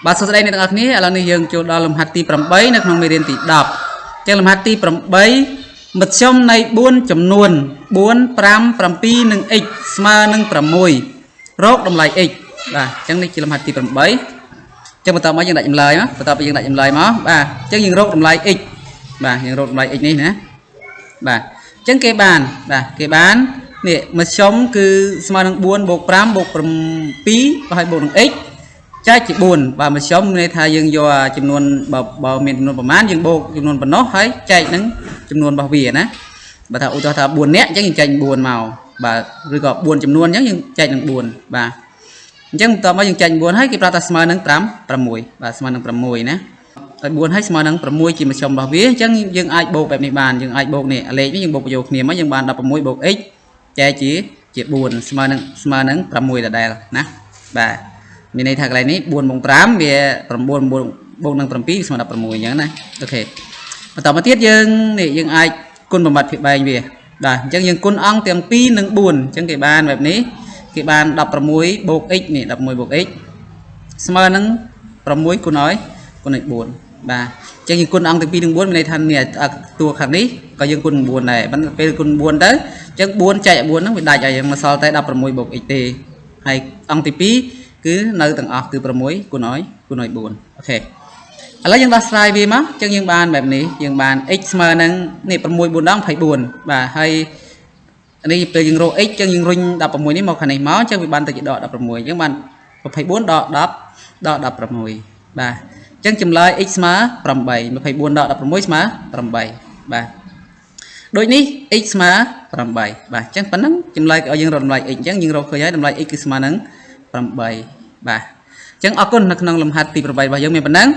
បាទសួស្តីអ្នកទាំងអស់គ្នាឥឡូវនេះយើងចូលដល់លំហាត់ទី8នៅក្នុងមេរៀនទី10ចឹងលំហាត់ទី8មធ្យមនៃ4ចំនួន4 5 7និង x ស្មើនឹង6រកតម្លៃ x បាទអញ្ចឹងនេះជាលំហាត់ទី8ចឹងបន្តមកយើងដាក់ចម្លើយមកបន្តពីយើងដាក់ចម្លើយមកបាទអញ្ចឹងយើងរកតម្លៃ x បាទយើងរកតម្លៃ x នេះណាបាទអញ្ចឹងគេបានបាទគេបាននេះមធ្យមគឺស្មើនឹង4បូក5បូក7ហើយបូកនឹង x ចែកជា4បាទមធ្យមមានន័យថាយើងយកចំនួនបើបើមានចំនួនប្រមាណយើងបូកចំនួនប៉ុណ្ណោះហើយចែកនឹងចំនួនរបស់វាណាបើថាឧទាហរណ៍ថា4នាក់អញ្ចឹងយើងចែក4មកបាទឬក៏4ចំនួនអញ្ចឹងយើងចែកនឹង4បាទអញ្ចឹងបន្ទាប់មកយើងចែក9ហើយគេប្រាប់ថាស្មើនឹង5 6បាទស្មើនឹង6ណាហើយ4ហើយស្មើនឹង6ជាមធ្យមរបស់វាអញ្ចឹងយើងអាចបូកបែបនេះបានយើងអាចបូកនេះលេខនេះយើងបូកបញ្ចូលគ្នាមកយើងបាន16បូក x ចែកជាជា4ស្មើនឹងស្មើនឹង6ដដែលណាបាទមានន័យថាកន្លែងនេះ4បូក5វា9 9បូកនឹង7ស្មើ16អញ្ចឹងណាOK បន្តមកទៀតយើងនេះយើងអាចគុណបំបត្តិភាគបែងវាបាទអញ្ចឹងយើងគុណអង្គទាំង2និង4អញ្ចឹងគេបានបែបនេះគេបាន16បូក x នេះ16បូក x ស្មើនឹង6គុណឲ្យគុណឲ្យ4បាទអញ្ចឹងយើងគុណអង្គទាំង2និង4មានន័យថានេះតួខាងនេះក៏យើងគុណ9ដែរប៉ុន្តែពេលគុណ9ទៅអញ្ចឹង4ចែក4ហ្នឹងវាដាច់ហើយមកសល់តែ16បូក x ទេហើយអង្គទី2គឺនៅទាំងអស់គឺ6គុណឲ្យគុណឲ្យ4OK ឥឡូវយើងដោះស្រាយវាមកអញ្ចឹងយើងបានបែបនេះយើងបាន x ស្មើនឹងនេះ6 4ដង24បាទហើយនេះពេលយើងរក x អញ្ចឹងយើងរុញ16នេះមកខាងនេះមកអញ្ចឹងវាបានទៅជាដក16អញ្ចឹងបាន24ដក10ដក16បាទអញ្ចឹងចម្លើយ x ស្មើ8 24ដក16ស្មើ8បាទដូចនេះ x ស្មើ8បាទអញ្ចឹងប៉ុណ្ណឹងចម្លើយឲ្យយើងរកតម្លៃ x អញ្ចឹងយើងរកឃើញហើយតម្លៃ x គឺស្មើនឹង8បាទអញ្ចឹងអរគុណនៅក្នុងលំហាត់ទី8របស់យើងមានប៉ុណ្ណឹង